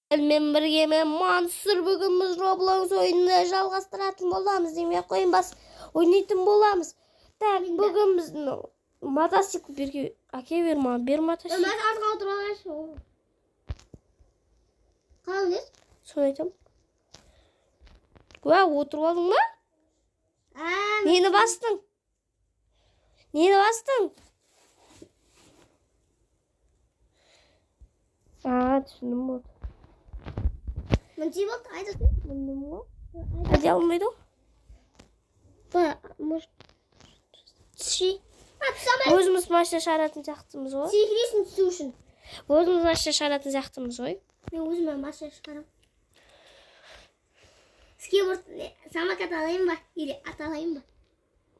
Мен бірге мен Мансұр, бүгін біз Roblox ойынын жалғастыратын боламыз демей ақ қояйын, бас ойнайтын боламыз. Так, бүгін біз мотоцикл берге әке бер маған, бер мотоцикл. Мен артқа отырып алайыншы. Қалай ойлайсың? Соны айтамын. Уә, отырып алдың ба? А, Нені бастың? Нені бастың? А, түсіндім, болды. Мыншай болды, айдасың. Міндім ғой. Айдай алмайды ғой. Ба, может, түши. А, түсе алмай. Өзіміз машина шығаратын сияқтымыз ғой. Секіресің түсу үшін. Өзіміз машина шығаратын сияқтымыз ғой. Мен өзіме машина шығарамын. Скейтборд, самокат алайын ба? Или ат алайын ба?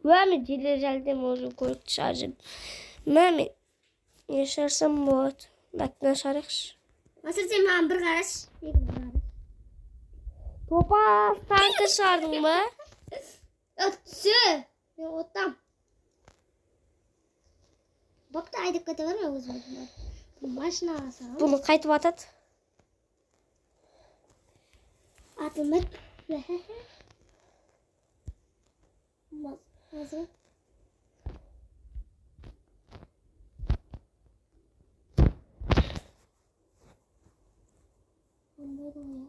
Уә, мен жедел жәрдем уже көлікті шығарып жүрмін. Мә, мен не шығарсам болады? Мына шығарайықшы. Мансұр, сен маған бір қарашы. Екі бір қарашы. Топас танкі шығардың ба? Түсі. Мен оттам. Бопты, айдап кете берме өзім. Бұл машинаға саламын. Бұны қайтып атады. Атылмайды. Маза. Болмайды ғой, иә.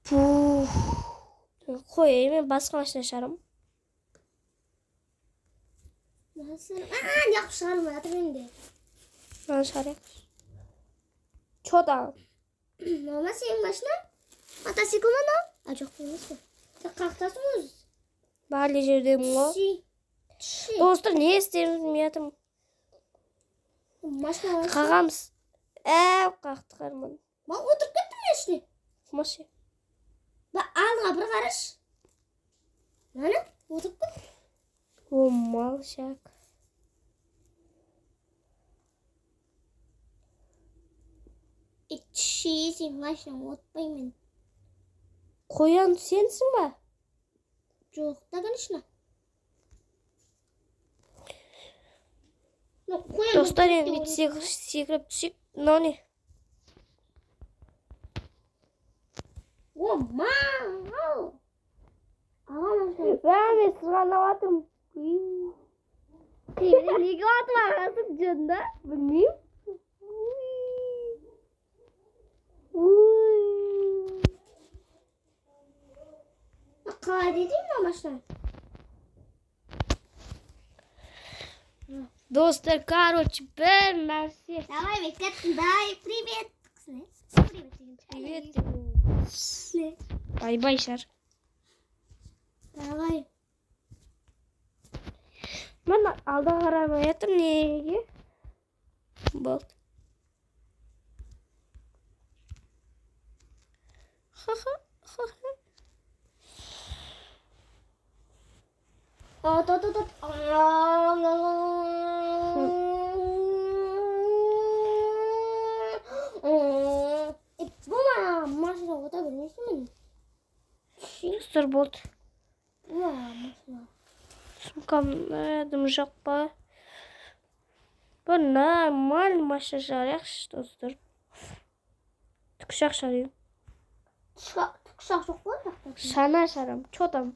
Пух. Қой, мен басқа машина шығарамын. Nasıl? Aa, неғып шығармай жатыр енді. Мынаны шығарайықшы. Че там? Мынау ма сенің машина? Мотоцикл ма мынау? А, жоқ, емес қой. Сен қаяқтасың өзі? Барлық жердемін ғой. Түши. Түши. Достар, не істерімізді білмей жатырмын. Машина бар. Қағамыз. Қақты қарман. Ма, отырып кеттім мен ішіне. Машина. Ба, алдыға бір қарашы. Міне, отырып кеттім. О, малшак. Е, түши, сен машинаң отпаймын. Қоян сенсің ба? Жоқ, да, конечно. Ну, қоян. Достар, енді бүйтіп секіріп түсейік. Мынау не? О, мау. Аға, машина. Мә, мен сырғанап жатырмын. Неге атып ағасың жында? Білмеймін. Уй. Қалай дейді мына машина? Достар, короче, бір нәрсе. Давай, мен кеттім. Давай, привет. Привет деген. Привет. Не? Бай-бай шығар. Давай. Мен алда қарамай жатырмын неге? Болды. Ха-ха, ха-ха. От, от, от, от. Е, бұл машина ота бермейсің мені. Достар, болды. Бұл машина. Сумкам дым жоқ па? Бір нормальный машина шығарайықшы, достар. Тікұшақ шығарайын. Тікұшақ жоқ қой жақта. Шана шығарамын. Че там?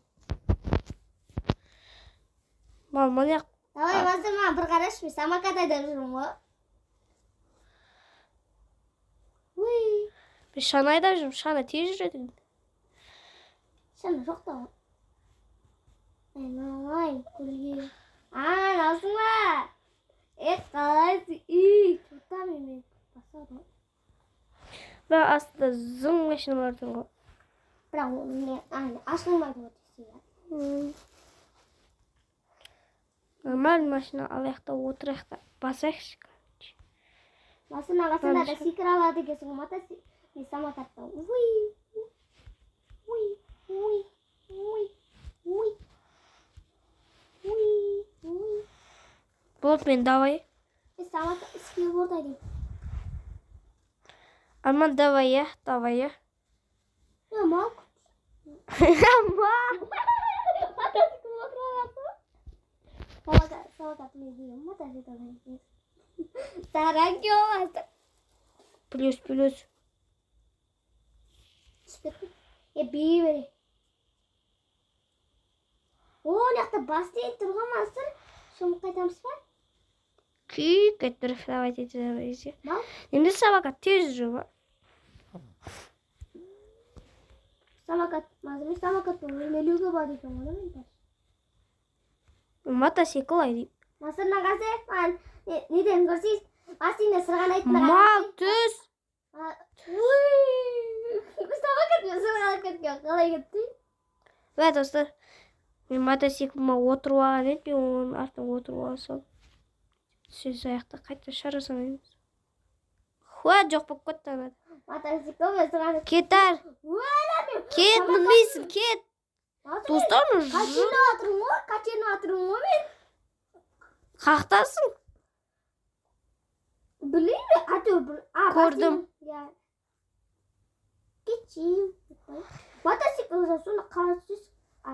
Мал, мына Давай, Мансұр, маған бір қарашы, мен самокат айдап жүрмін ғой. Уй. Мен шана айдап жүрмін. Шана тез жүреді. Шана жоқ та ғой. Айналайын, көлге. А, аласың ба? Е, қалайсың? Үй, тоқта, мен басады ғой. Бірақ астында зың машиналар тұр ғой. Бірақ ол не, а, ашылмайды ғой десе, иә. Нормальный машина алайық та отырайық та басайықшы, короче. Машина басында да секіре алады екенсің ғой, мотоцикл, не, самокатта. Уй, уй, уй, уй, уй, уй, уй. Болды, мен давай. Е, самокат, скейтборд айдаймын. Арман, давай, я, давай, я. Е, мал. Аман. Мотоцикл отырып аласың. Самокат, самокат мен деймін, мотоцикл айдаймын. Сараңғы. Плюс, плюс. Түсіп кеттім. Е, бей бере. О, мына жақта бассейн тұр ғой, Мансұр. Шомылып қайтамыз ба? Күйіп кетті, давайте, давайте. Мал? Енді самокат тез жүр ма? Самокат, Мансұр, самокатпен өрмелеуге болады екен ғой, мен даже. Мотоцикл ай деймін. Мансұр, мына қарсы, маған неден көрсейші? Бассейнде сырғанайтын Мал, түс. Самокатпен сырғанап кеткен, қалай кетті? Вә, достар, мен мотоцикліме отырып алған едім, мен оның артына отырып ала салдым. Сөз аяқта қайта шара санаймыз. Хуа, жоқ болып кетті ана. Мотоциклмен сырғанап. Кет ар, Өлә мен. кет, мінбейсің, кет. Мансұр, Достар, качеліп жатырмын ғой, качеліп жатырмын ғой мен. қақтасың. Білмеймін, әйтеуір бір. А, Көрдім. бассейн, иә. Кетші. Мотоцикл соны қалай түсесің? А,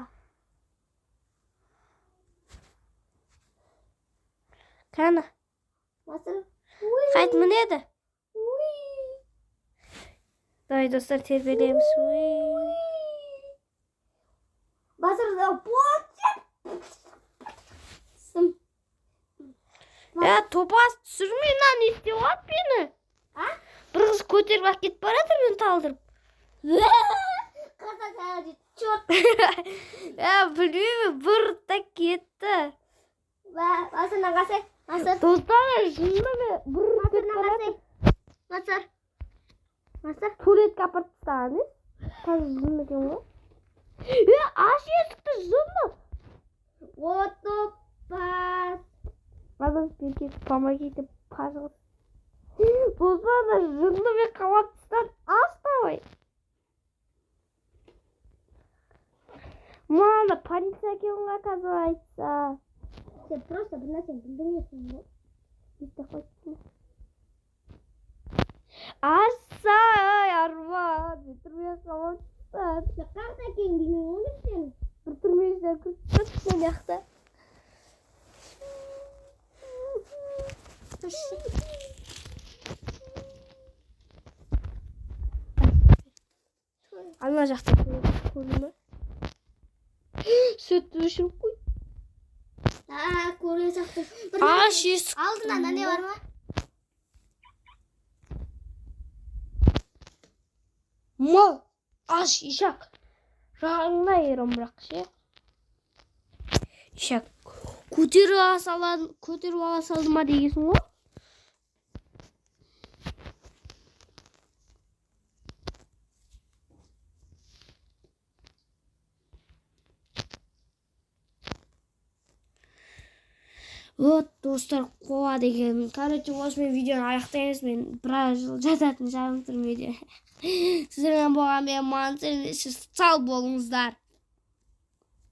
Кәні, Мансұр. қайт мінеді. Уй. Давай, достар, тербелеміз. Уй. Мансұр, бот. Сым. Ә, топас түсірме, мына не істеп алды мені? А? Бір қыз көтеріп алып кетіп бара жатыр мені талдырып. Қыза саған черт. Ә, білмеймін, бір та кетті. Мансұр, мына қарсы. Мансұр. Достар, жынды мен бір Мансұр, кетіп мына бара жатыр. қарсы. Мансұр. Мансұр. Туалетке апарып тастаған, е? Қазір жынды екен ғой. Е, аш есікті, жынды. Отопас. Адам берге помогите, пожалуйста. Достар, жынды мен қамап тастады. Аш давай. Мына полиция екен ғой, оказывается. Сен просто бір нәрсені білдірмейсің ғой. Не қойсын. Ашсай, арман. Мен түрмеге қамап тастады. Мен қақта екенін білмеймін ғой мен сені. Бір түрмеге кіріп тастады мына жақта. Тұршы. Ана жақта көрдің ме? Сүтті өшіріп қой. А, көрген сияқты. Бір Аш есік. Алдында не бар ма? Мал. Аш ишак. Жағыңда ерім бірақ ше. Ишак. Көтеріп ала салады, көтеріп ала салды ма дегенсің ғой? Вот, достар, қуа деген. Короче, осымен видеоны аяқтаймыз. Мен біраз жыл жататын шығармын түрмеде. Сіздермен болған мен, Мансұр. Сау болыңыздар.